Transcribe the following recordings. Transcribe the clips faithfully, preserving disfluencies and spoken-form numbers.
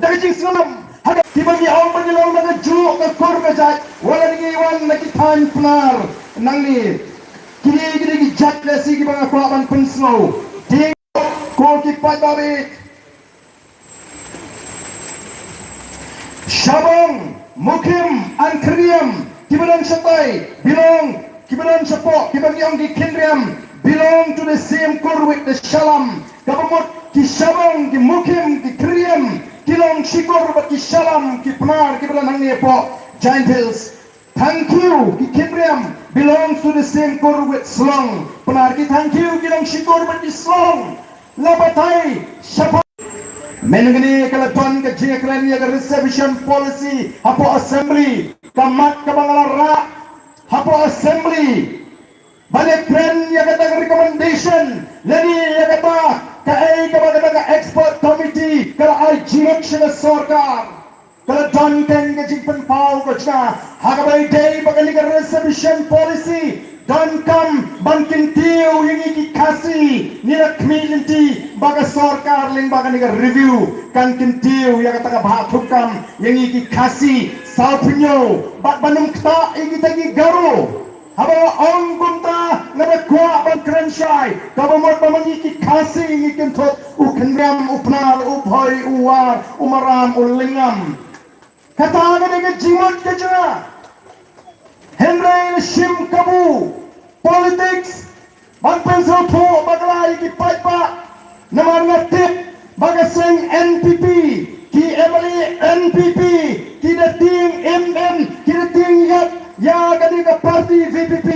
da ka jingsngewlem. Haba kiba ngi ong ba ngi long na ka juh ka kur ka jait, wat la ngi wan na ki thaiñ Pnar nangne. Kine kine ki jait lehse kiba nga kwah ban pynsngew. Te ko ki paidbah, Shabong, Mukim and Khyrriam kiba don shatai belong, kiba don shapoh, kiba ngi ong ki Khynriam, belong to the same kur with the Shalam. Kaba mut ki Shabong, ki Mukim, ki Khyrriam ki long shikur bad ki Shalam, ki Pnar kiba don hangne hapoh Jaintia Hills. Thangkhiew, ki Khynriam belongs to the same kur with Shillong. Pnar, ki Thangkhiew ki long shikur bad ki Shillong. La batai shaphang. Mynne ka la don ka jingkren ïa ka reservation policy hapoh Assembly. Ka mat kaba nga la rah hapoh Assembly ban ïakren ïa kata ka recommendation lane ïa kata kaei kaba kata ka expert committee ka la ai jingmut sha ka sorkar. Ka la don kane ka jingpynpaw ka jong nga ha kaba ïadei bad kane ka reservation policy. Donkam ban kyntiew ïa ngi ki Khasi, ngi la khmih lynti ba ka sorkar lyngba kane ka review kan kyntiew ïa kata ka bhah thungkam ïa ngi ki Khasi sawphew bad ban ym ktah ïa kita ki Garo. Haba ong kumta nga da kwah ban kren shai, kaba mut ba ma ngi ki Khasi ngi kynthup u Khynriam, u Pnar, u Bhoi, u War, u Maram, u Lyngngam. Kata ka dei ka jingmut ka jong nga. Hynrei la shim kabu politics ban pynsngewthuh bakla ïa ki paidbah. Namar nga tip ba ka seng N P P, ki M L A N P P ki da tieng im im, ki da tieng ïap ïa kane ka party V P P,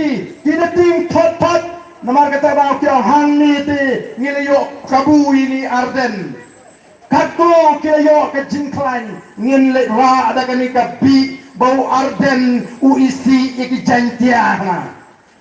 ki da tieng thot thot. Namar kata ba ki ong hangne te ngi la ïoh kabu ïa i Ardent. Katto ki la ïoh ka jingkhlaiñ, ngin leit rah da kane ka bih ba u Ardent u isih ïa ki Jaiñtia.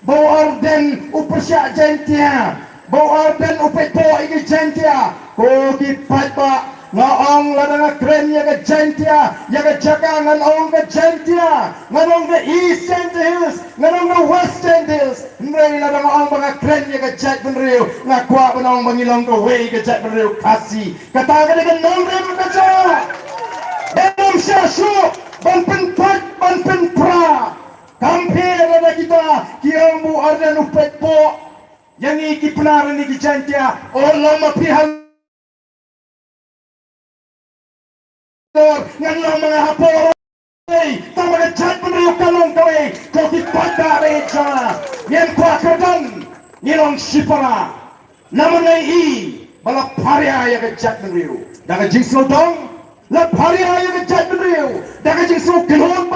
Ba u Ardent u pyrshah Jaiñtia, ba u Ardent u peit pok ïa ki Jaiñtia. Ko ki paidbah, nga ong lada nga kren ïa ka Jaiñtia, ïa ka jaka ngan ong ka Jaiñtia, ngan ong ka East Jaintia Hills, ngan ong ka West Jaintia Hills. Hynrei lada nga ong ba nga kren ïa ka jaitbynriew, nga kwah ban ong ba ngi long kawei ka jaitbynriew Khasi. Kata ka dei ka nongrim ka jong nga. Ngam shah shuh ban pynpait ban pynpra. Kam pher lada kita ki ong ba u Ardent u peit pok ïa ngi ki Pnar ne ki Jaiñtia. O long ma phi ha ngan long ma nga hapoh. Ei, tang ba ka jaitbynriew ka long kawei, ko ki paidbah re jong nga. Ngim kwah kyrdan, ngi long shipara. Namar ngi i ba la pharia ïa ka jaitbynriew da ka jingsngewdong, la pharia ïa ka jaitbynriew da ka jingsngewkynhun.